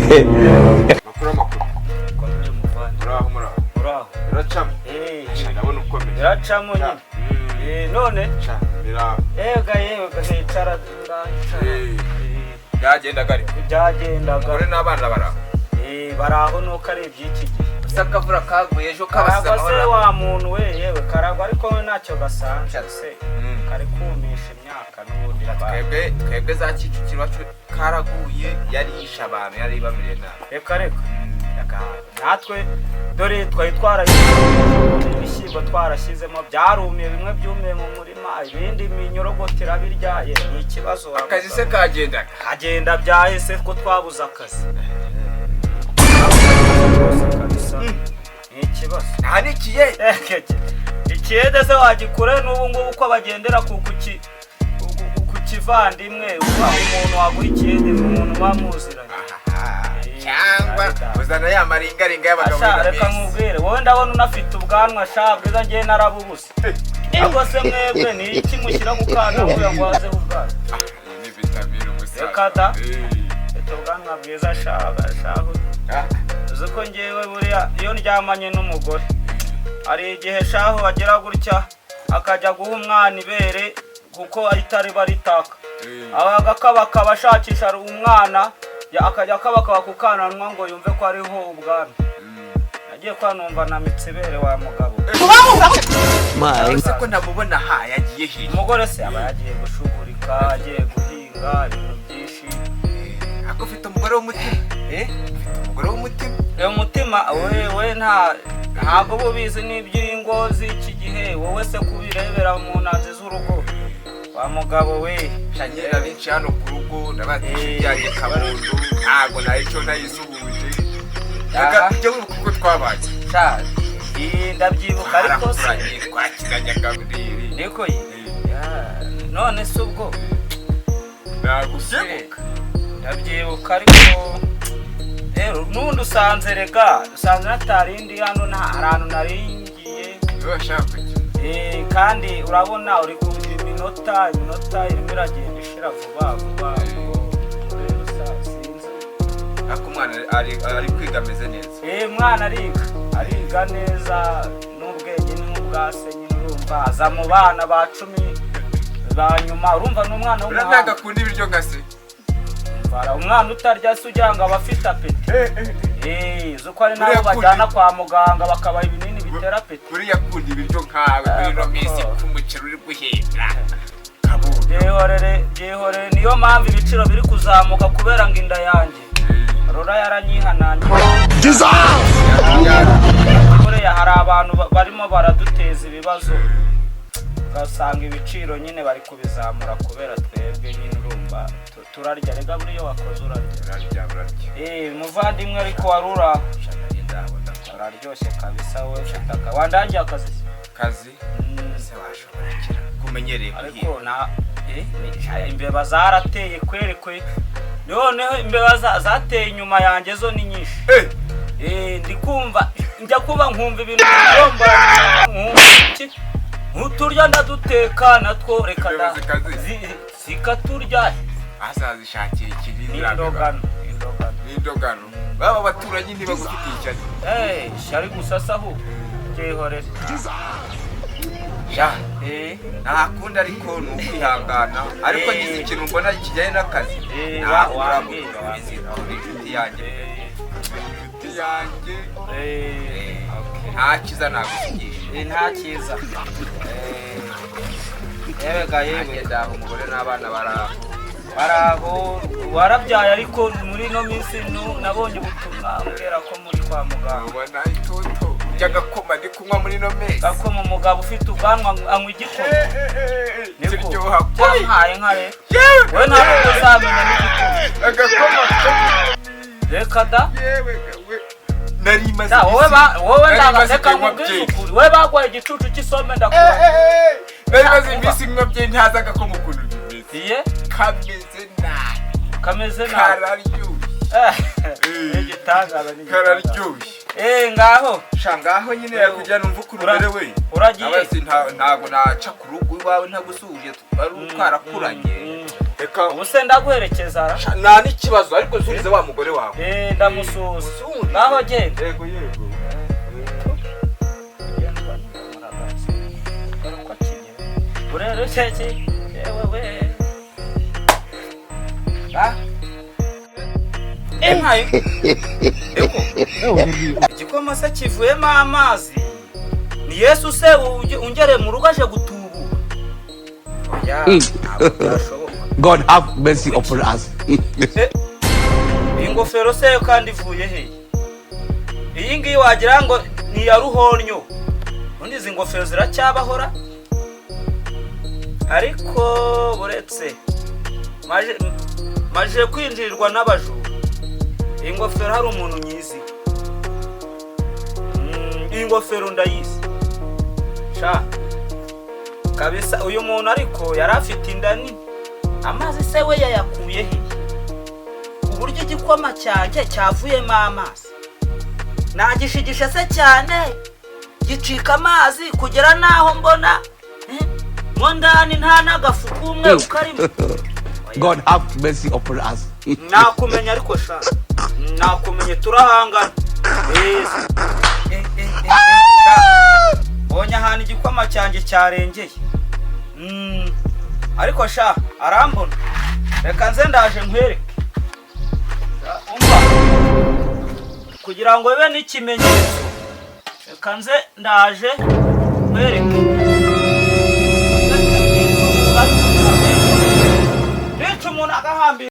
Makuru, amakuru? Komere muvandi. Muraho, muraho? Uraho? Biracamo. Eh. Ndabona ukomeye. Biracamo nyine. Eh, none? Ca, biraho. Yega yega, hicara ngahicara. Eh. Byagendaga ariko? Byagendaga. Umugore n'abana baraho? Eh, baraho, nuko ari iby'iki gihe. Gusa akavura kaguye ejo kabasize Karagwa se amahoro. wa muntu we, yewe karagwa, ariko we ntacyo gasanze se. Kari kumisha imyaka n'ubundi. Twebwe za Kicukiro iwacu karaguye, yari yishe abantu, yari ibamereye nabi. Reka reka. Reka, natwe dore twari twarahinze ibishyimbo, twarashyizemo, byarumiye, bimwe byumiye mu murima, ibindi iminyorogoto irabirya. Ye, ni ikibazo wa Akazi se mugabo. kagendaga? Kagenda byahise ko twabuze akazi rwose kabisa, ni ikibazo. Aha ni ikiye. Ikiyede se wagikure n'ubu ngubu ko bagendera ku kivandimwe? Uba umuntu waguha ikiyede ni umuntu uba muziranye. Cyangwa uzana ya maringaringa y'abagabo Asha, muri reka ino minsi. nkubwire, wowe ndabona unafite ubwanwa sha bwiza, ngewe narabubuze. Ahubwo se mwebwe ni iki mushyira ku kana kugira ngo hazeho ubwanwa? Ah, iyi ni vitamine, umusaza. Reka da. Eh. Ufite ubwanwa bwiza sha shahu. Ah, Uzi ko ngewe buriya iyo ndyamanye n'umugore, hari igihe shahu agera gutya akajya guha umwana ibere kuko itari baritaka. Agakabakaba ashakisha umwana, akajya akabakaba ku kananwa ngo yumve ko ariho ubwanwa. Nagiye kwa numva namitse ibere wa mugabo. Ese ko ntamubona ha, yagiye he? Umugore se aba yagiye gushugurika, agiye guhinga, ibintu byinshi. Ako ufite umugore w'umutima. Eh? Ufite umugore w'umutima. Uyu mutima we ntabwo uba ubizi n'iby'ingo z'iki gihe. Wowe se kubirebera mu ntanzi z'urugo wa mugabo we? Shanye nari hano ku rugo, ndabaza inshuti yanjye Kabondo, ntabwo nayico ntayisuhuje. Reka ujye wibuka uko twabaye. Sha, iyi ndabyibuka, ariko se Twarakuranye, twakiranye akaburiri. Niko ye. Ya, none se ubwo Ntabwo ubyibuka? Ndabyibuka, ariko rero n'ubundi usanze, rega usanze natarindi hano, nta hantu naringiye. Niba washaka kujya. Eh, kandi urabona uri ku iminota irimo iragenda ishira vuba vuba. Rero sinzi. Ariko umwana ari kwiga ameze neza? Eh, umwana ariga neza, n'ubwenge ni nk'ubwa se nyine. Urumva aza mu bana ba 10 ba nyuma, urumva ni umwana Uriya ntabwo w'umuhanga. akunda ibiryo nka se. Umva, umwana utarya se ugira ngo aba afite appétit? Eh, uzi ko ari nabo Buriya bajyana kwa muganga bakabaha ibinini bitera appétit. Buriya akunda ibiryo nkawe muri ino minsi, ko umuceri uri guhenda, Kabondo? Byihorere, byihorere, niyo mpamvu ibiciro biri kuzamuka, kubera ngo inda yanjye rora yaranyihanangiye. Buriya hari abantu barimo baraduteza ibibazo, ugasanga ibiciro nyine bari kubizamura kubera twebwe nyine. Urumva turarya, rega buriya wakoze urarya. Urarya, urarya. Eh, muvandimwe, ariko wari uraho? Shana, ndabona. Uraryoshye kabisa wowe, ufite aka wandangiye akazi se? Kazi? Ese washobora kira kumenyereye Ariko guhinga? na imbeba zarateye kwere kwe. Noneho imbeba zateye inyuma yanjye zo ni nyinshi. Eh, Eh, ndi kumva njya kuba nkumva ibintu bigomba, nkumva iki ntuturya, ndaduteka natwo, reka da. Imbeba zikaziza. Zikaturya. Azazishakira ikirindi. N'indogano, indogano. N'indogano. Baba abaturanyi ntibagufitiye ishyari? Eh, ishyari gusa se? Ahubwo byihorere. Sha, Eh. nta kundi, ariko ni ukwihangana. Ariko Eh. ngize ikintu mbona kijyanye n'akazi, Eh, ntabwo wambwira, urabizi, wambwira. uri inshuti yanjye. Eh. Inshuti yanjye. Eh, okay. Nta cyiza nagusigisha. Eh, nta cyiza. Eh, yewe ga yewe. Nanjye ndaha, umugore n'abana baraho. Baraho. Warabyaye ariko muri ino minsi nabonye ubutumwa mbwira ko muri kwa muganga. Ubona itoto ry'agakoma ndi kunywa muri ino minsi. Gakoma? Umugabo ufite ubwanwa anywa igikoma? Niko. Kiryoha. Cyampaye nka rero. Yewe! Wowe ntabwo uzamenya n'igikoma. Agakoma. Reka da. Yewe we, nari maze Da, wowe ba wowe nari ndaga maze reka kunywa nkubwize byeri. ukuri, wowe bagwaye igicucu cy'isombe, ndakubona. Nari maze iminsi nywa byeri, ntazi agakoma ukuntu bimeze. Iye. Kameze nabi. Kameze nabi. Kararyoshye. Eh, igitangaza ni igitangaza. Kararyoshye. Eh, ngaho. Sha, ngaho nyine yakujyana, umva ukuntu umerewe. Uragiye? Ntabwo naca ku rugo iwawe ntagusuhuje, ari twarakuranye. Reka. Ubu se ndaguherekeza ra? Sha, nta n'ikibazo, ariko nsubize wa mugore wawe. Eh, ndamusuhuza. Usuhuze. Ngaho genda. Yego, yego. Urerukeki yewe we. Ah. Inka. Ego. Igikoma se kivuyemo amazi? Ni Yesu se ungereye mu rugo aje gutubura? Oya, ntabwo byashoboka. God have mercy upon us. Iyi ngofero se yo kandi ivuye he? Iyi ngiyi wagira ngo ni iya ruhonyo. Ubundi izi ngofero ziracyabahora? Ariko buretse maje kwinjirirwa n'abajura. Iyi ngofero hari umuntu nyizi. Iyi ngofero ndayizi sha kabisa. Uyu muntu ariko yari afite inda nini. Amazi se we yayakuye he, uburyo igikoma cyanjye cyavuyemo amazi? Nagishigishe se cyane gicika amazi kugera n'aho mbona mo ndani nta n'agafu k'umweru karimo. God have mercy upon us. Nakumenya ariko sha, nakumenye, turahangana. Eh, eh, eh, eh, sha. Mbonye ahantu igikoma cyanjye cyarengeye. Ariko sha arambona, reka nze ndaje nkwereke. Sha, umva, kugira ngo bibe n'ikimenyetso, reka nze ndaje nkwereke. Bica umuntu agahambira.